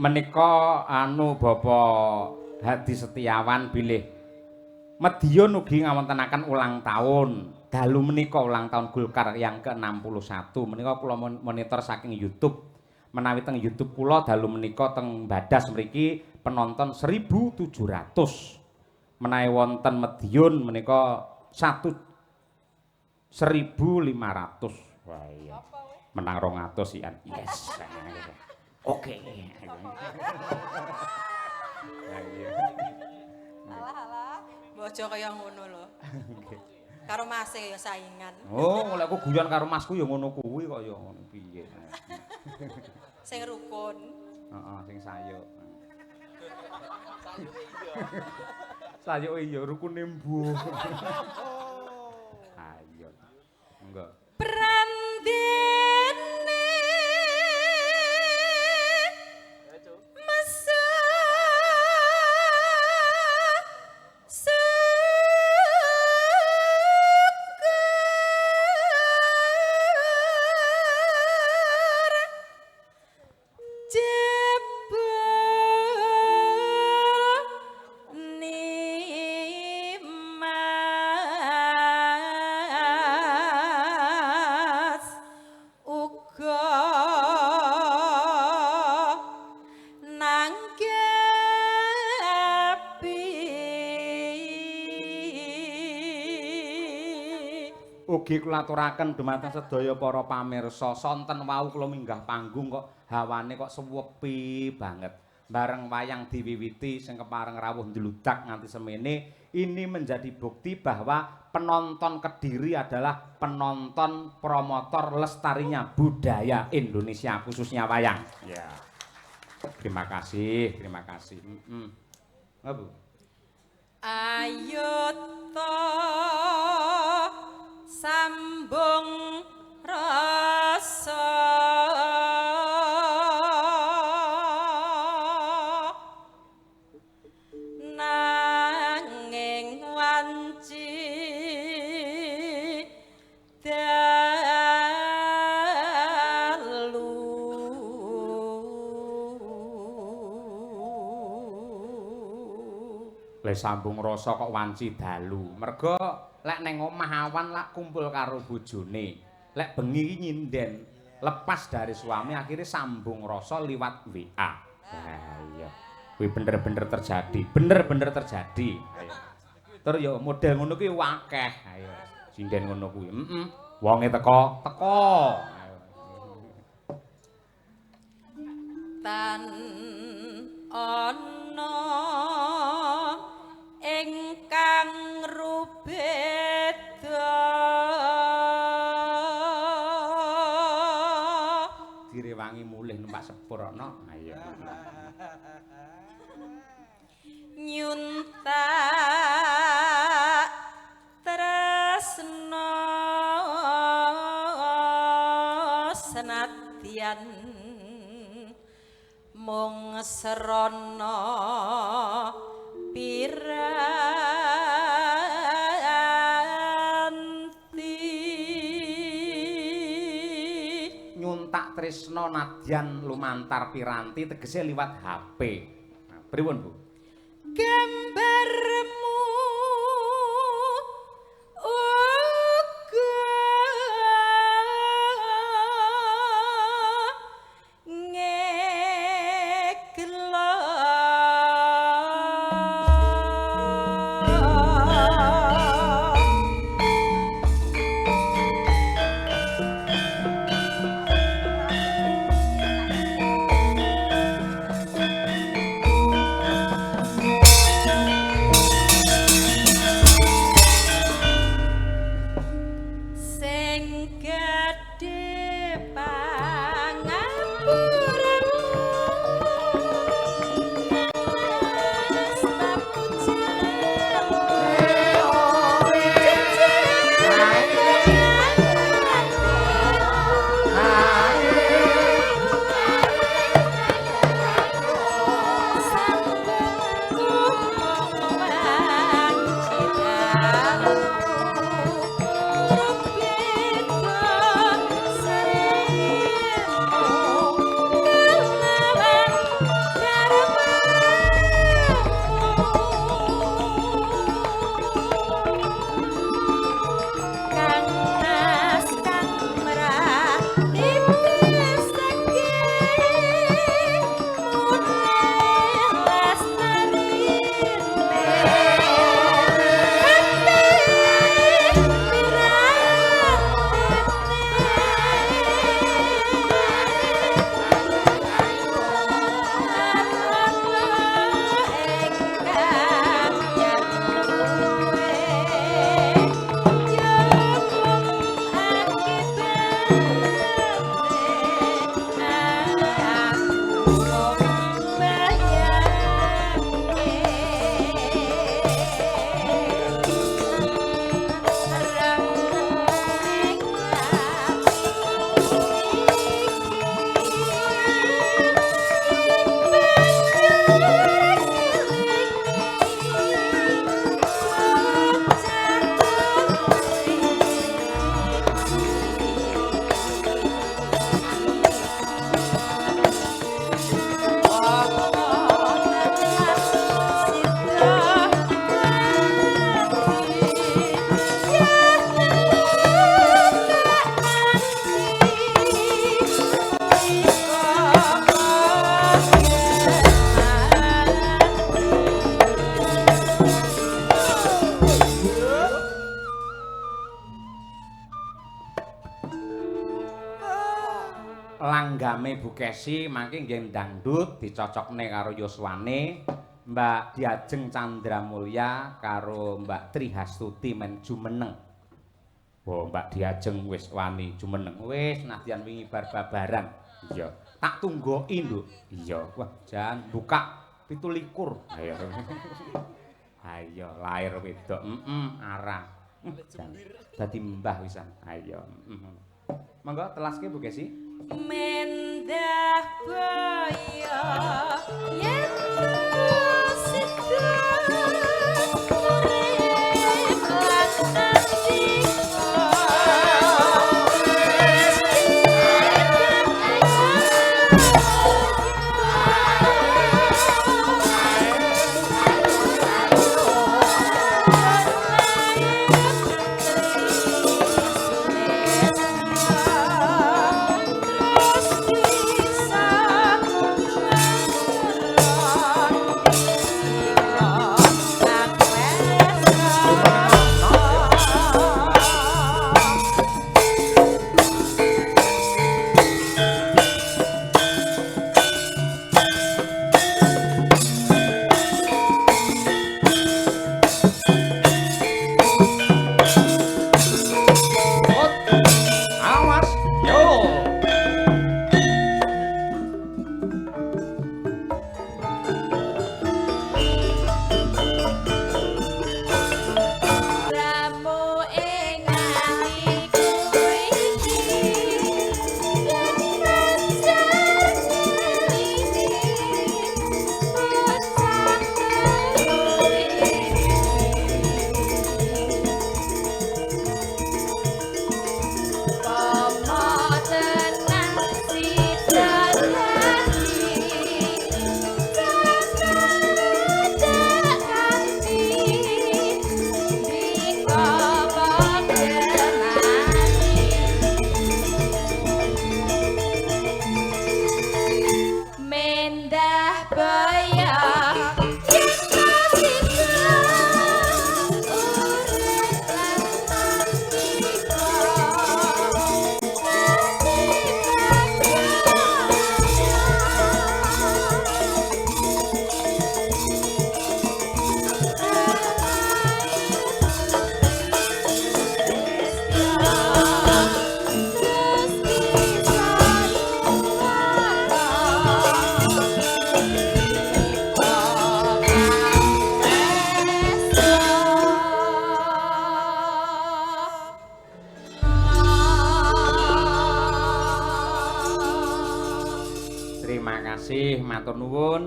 Menika anu Bapak Hadi Setiawan bilih Mediun ugi ngawontenaken ulang tahun. Dalu menika ulang tahun Golkar yang ke-61. Menika kula monitor saking YouTube. Menawi teng YouTube kula dalu menika teng Badas mriki penonton 1700. Menawi wonten Mediun menika 1500. Wah iya. Menang 200 ian. Yes. Oke. Iya. Alah alah, bojo kaya ngono lho. Karo mase ya saingan. Oh, lek aku guyon karo masku ya ngono kuwi kok ya ngono piye. Sing rukun. Heeh, sing sayuk. Sayuke iya. Sayuke iya rukune mbuh. Ayo. Monggo. Prandene Ugi kula aturaken dumateng sedaya para pamirsa, sonten wau kula minggah panggung kok hawane kok sewepi banget. Bareng wayang diwiwiti sing kepareng rawuh ndludak nganti semene, ini menjadi bukti bahwa penonton Kediri adalah penonton promotor lestarinya budaya Indonesia khususnya wayang. Ya. Terima kasih, terima kasih. Heeh. Bu. Ayo to sambung rasa nanging wanci dalu. Le sambung rasa kok wanci dalu. Mergo lek neng omah awan lak kumpul karo bojone. Lek bengi iki nyinden, lepas dari suami akhirnya sambung rasa liwat WA. Wah iya. Kuwi bener-bener terjadi, bener-bener terjadi. Ayo. Tur ya model ngono kuwi akeh. Ayo, sinden ngono kuwi. Heeh. Wonge teko, teko. Ayo. Tan ana ingkang rubeda direwangi mulih numpak sepur ana. Ayo. Nyuntak tresna senadyan mung srana piranti. Nyuntak tresna nadyan lumantar piranti tegese liwat HP. Nah, pripun, Bu? Gambarmu uga ngeglo Idame Bu Kesi mangke nggih dangdut dicocokne karo yuswane Mbak Diajeng Candra Mulya karo Mbak Trihastuti men jumeneng. Oh, Mbak Diajeng wis wani jumeneng. Wis nadyan wingi bar babaran. Iya, tak tunggoki, Nduk. Iya. Wah, jan buka 27. Ayo. Ayo lahir wedok. Heeh, arah. Dadi mbah wisan. Ayo. Monggo telaske Bu Kesi. Mendah baya yen sida urip lan andika. Terima kasih, matur nuwun.